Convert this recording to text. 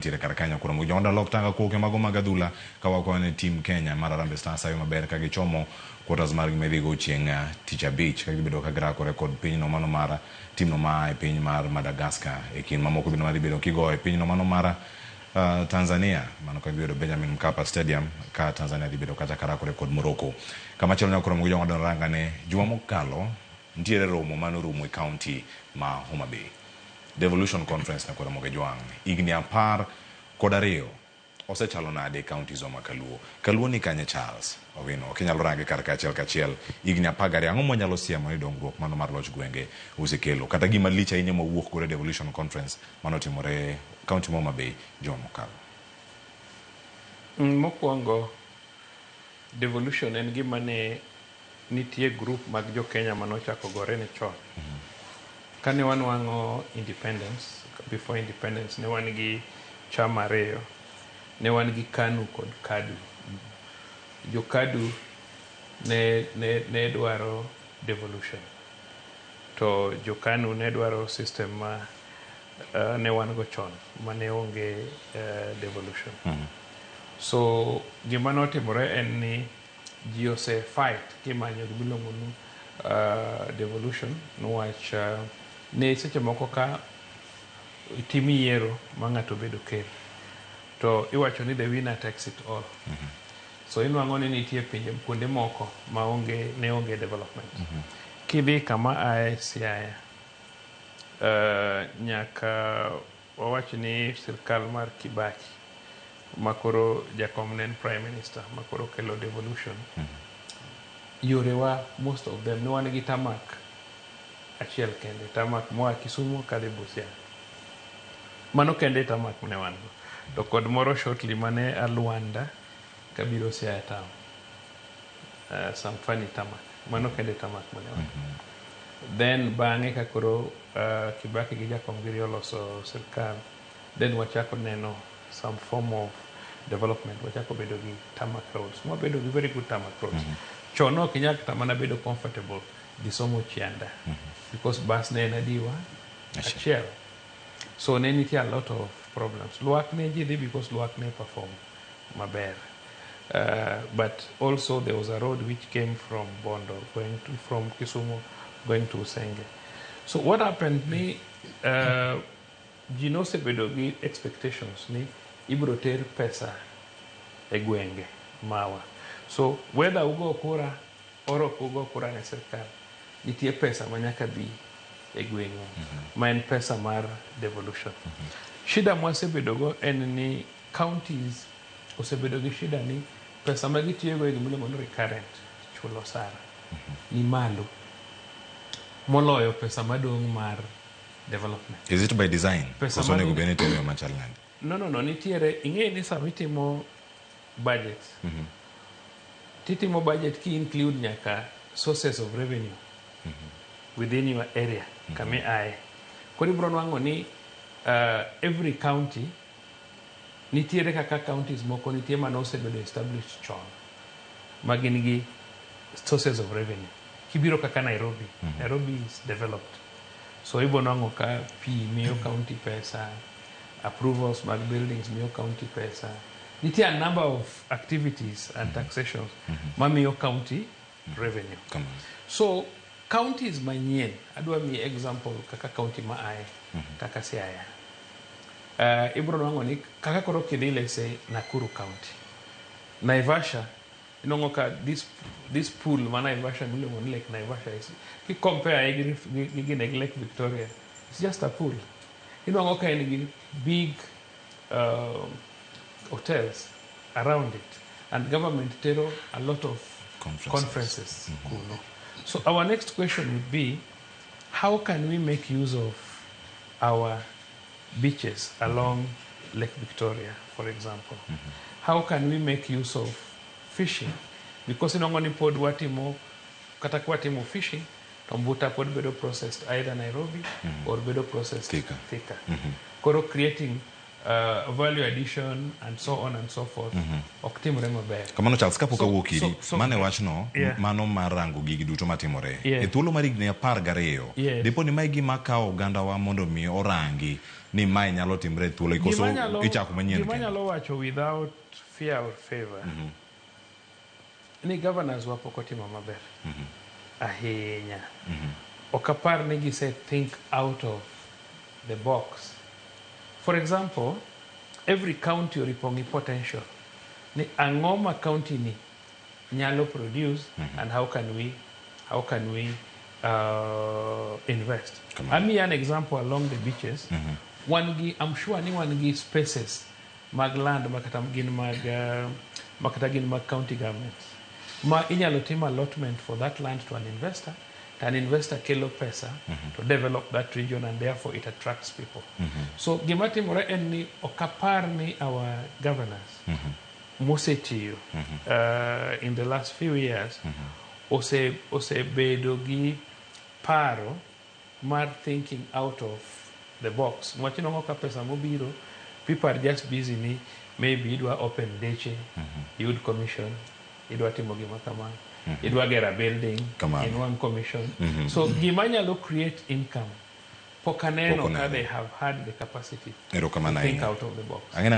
Tiere kar kanyo koro mondo lok tanga koke mago mag adhula ka wakwayo ne team Kenya mar Harambee Stars ayo maber ka gichomo quarters margi midhi go chieng' tich abich ka gibedo ka girakore kod pinyno mano mar team no ma e piny mar Madagascar e kind mamoko bende madhi bedo kigoyo e pinyno mano mar Tanzania mano ka gibedo Benjamin Mkapa Stadium ka Tanzania dhi bedo kacha karakore kod Morocco. Kamachielo nyalo koro gi joma ranga ne juma mokalo nitiere romo manorumo e county ma Homa Bay. Devolution Conference na Ramogi Jwang' higni 12 osechalo nade e counties wa ma Kaluo. Kaluo ni kanye Charles Owino ok inyalo range kar kachiel kachiel higni 12 ang'o mwanyalo siemo ni dongruok mano mar loch gwenge osekelo kata gima lich ahinya mwawuok godo e Devolution Conference manotimore county ma Homa Bay juma mokalo. Mokwongo, devolution en gima ne nitie group mag jo Kenya manochako gore ne chon. Kane wanwang'o independence, before independence ne wan gi chama ariyo. Ne wan gi KANU kod KADU. Jo KADU ne dwaro devolution. To jo KANU ne dwaro system ma ne wan go chon, mane onge devolution. So gima notimore en ni ji ose fight kimanyo gimiluongo ni devolution niwach ne seche moko ka itim yiero ma ng'ato bedo ker to iwacho ni the winner takes it all. So inwang'o ni nitie pinje kuonde moko ma onge ne onge development. Kidhi kama ae Siaya, nyaka wawach ni sirkal mar Kibaki ma koro jakom ne en prime minister ma koro kelo devolution. Yorewa most of them ne wan gi tarmac achiel kende, tarmac moa Kisumu kadhi Busia. Mano kende e tarmac mane wan go. To kod moro shortly mane a Luanda kabiro Siaya town. Some funny tarmac. Mano kende e tarmac mane wan go. Then bang'e ka koro Kibaki gi Jakom giri oloso sirkal, then wachako neno some form of development. Wachako bedo gi tarmac roads. Mwabedo gi very good tarmac roads. Chon ok inyal kata mana bedo comfortable dhi somo Chianda. Because bus ne en adiwa achiel. So ne nitie a lot of problems. Lwak ne ji dhi because Lwak ne perform maber. But also there was a road which came from Bondo going to, from Kisumu going to Usenge. So what happened ni ji nosebedo gi expectations ni ibro ter pesa e gwenge mawa. So whether ugo kura or ok ugo kura ne sirkal, nitie pesa ma nyaka bi e gweng'u ma en pesa mar devolution. Shida mwasebedogo en ni counties osebedo gi shida ni pesa ma gitiyogo e gimiluongo ni recurrent chulo osara ni malo moloyo pesa madong' mar development. Is it by design? Pesa Koso onego madong' bed ni itime e yo machal nade? No, nitiere ing'e ni sama itimo budget titimo budget ki include nyaka sources of revenue within your area kama iaye. Koro ibiro nwang'o ni every county nitiere kaka counties moko nitie mane osebedo established chon ma gin gi sources of revenue. Kibiro kaka Nairobi, Nairobi is developed. So ibiro nwang'o ka pi miyo county pesa, approvals mag buildings miyo county pesa. Nitie a number of activities and taxations mamiyo county revenue. Come on. So counties manyien, adwa miyi example kaka county ma aye, kaka Siaya. Ibiro nwang'o ni kaka koro kidhi let's say Nakuru County. Naivasha, inwang'o ka this pool ma Naivasha miluongo ni Lake Naivasha is, ki compare gi gine gi Lake Victoria, it's just a pool. Inwang'o ka en gi big hotels around it and government tero a lot of Conferences. conferences kuno. So our next question would be, how can we make use of our beaches along Lake Victoria, for example? How can we make use of fishing? Because inwang'o ni pod watimo, kata ka watimo fishing, to mbuta pod bedo processed either Nairobi or bedo processed Thika. Thika. Koro creating value addition and so on and so forth ok timre maber. Kamano Charles, kapok awuok iri, mane wachno, mano mar rango gigi duto matimore. E thuolo mar higni 12, dipo ni mae gima kawo ogandawa mondo mi orangi ni mae nyalo timre e thuolo koso ichako manyien Gima kendo? Anyalo wacho without fear or favor ni governors wa pok otimo maber ahinya. Ok apar ni gise think out of the box. For example, every county oripo ng'i potential ni ang'o ma county ni nyalo produce and how can we invest. Kamano. Amiyi an example: along the beaches, wan gi, I'm sure ni wan gi spaces mag land makata gin mag county governments ma inyalo tim allotment for that land to an investor, to an investor kelo pesa to develop that region, and therefore it attracts people. So gima timore en ni ok apar ni our governors mosetiyo in the last few years osebedo gi paro mar thinking out of the box. Nwach inwang'o ka pesa mobiro, people are just busy ni maybe idwa open deche, iyud commission, idwa timo gima kama, idwa gero a building, Kamano. inwang' commission. So gima nyalo create income pok aneno Pok ka oneno. they have had the capacity Erokamano to think ahinya. out of the box. Ang'e